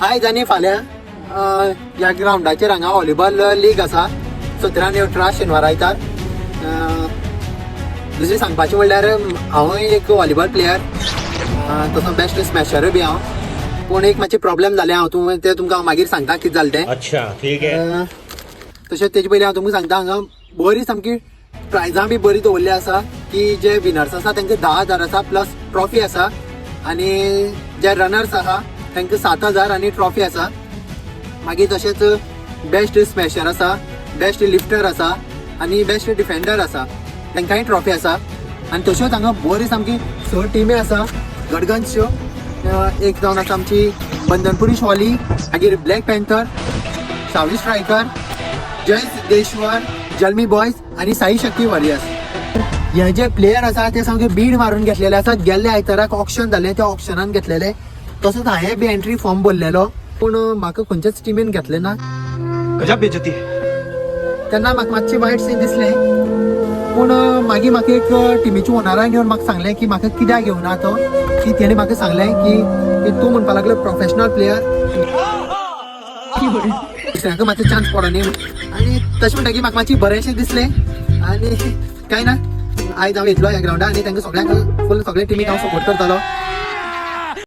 आयज आनी फाल्यां ह्या ग्रावंडाचेर हांगा व्हॉलीबॉल लीग आसा, 17 आनी 18 शेनवार आयतार. दुसरें सांगपाचें म्हणल्यार हांवूय एक व्हॉलीबॉल प्लेयर, तसो बेस्ट स्मॅशरूय बी हांव. पूण एक मातशें प्रॉब्लेम जालें, हांव तूं तें तुमकां हांव मागीर सांगता कितें जालें तें. अच्छा, ठीक है. तशेंच तेजे पयलीं हांव तुमकां सांगता, हांगा बरी सामकी प्रायजां बी बरी दवरली आसा की जे विनर्स आसा तांकां 10,000 आसा प्लस ट्रॉफी आसा आनी जे रनर्स आसा तांकां 7,000 आनी ट्रॉफी आसा. मागीर तशेंच बेस्ट स्मॅशर आसा, बेस्ट लिफ्टर आसा आनी बेस्ट डिफेंडर आसा, तांकांय ट्रॉफी आसा. आनी तश्योच हांगा बरी सामकी स टिमी आसा गडगंजच्यो. एक जावन आसा आमची बंदनपुरी शॉली, मागीर ब्लॅक पॅन्थर, सावली स्ट्रायकर, जय सिद्धेश्वर, जल्मी बॉयज आनी साई शक्ती वॉरियर्स. हे जे प्लेयर आसा ते सामके बीड मारून घेतलेले आसात. गेल्ले आयताराक ऑक्शन जालें, त्या ऑक्शनान घेतलेले. तसोच हांवें बी एंट्री फॉर्म भरलेलो, पूण म्हाका खंयच्याच टिमीन घेतलें ना. गजब बेइज्जती है. तेन्ना म्हाका मातशें वायट शें दिसलें, पूण मागीर म्हाका एक टिमीच्या ओनरान येवन म्हाका सांगलें की म्हाका कित्याक घेवना तो, की तेणें म्हाका सांगलें की की तूं म्हणपा लागलो प्रोफेशनल प्लेयर, दुसऱ्यांक मातसो चान्स पडो न्ही. आनी तशें म्हणटकीर म्हाका मातशें बरेंशें दिसलें. आनी कांय ना, आयज हांव येतलो ह्या ग्रावंडार आनी तांकां सगळ्यांक फूल सगळे टिमीक हांव सपोर्ट करतलो.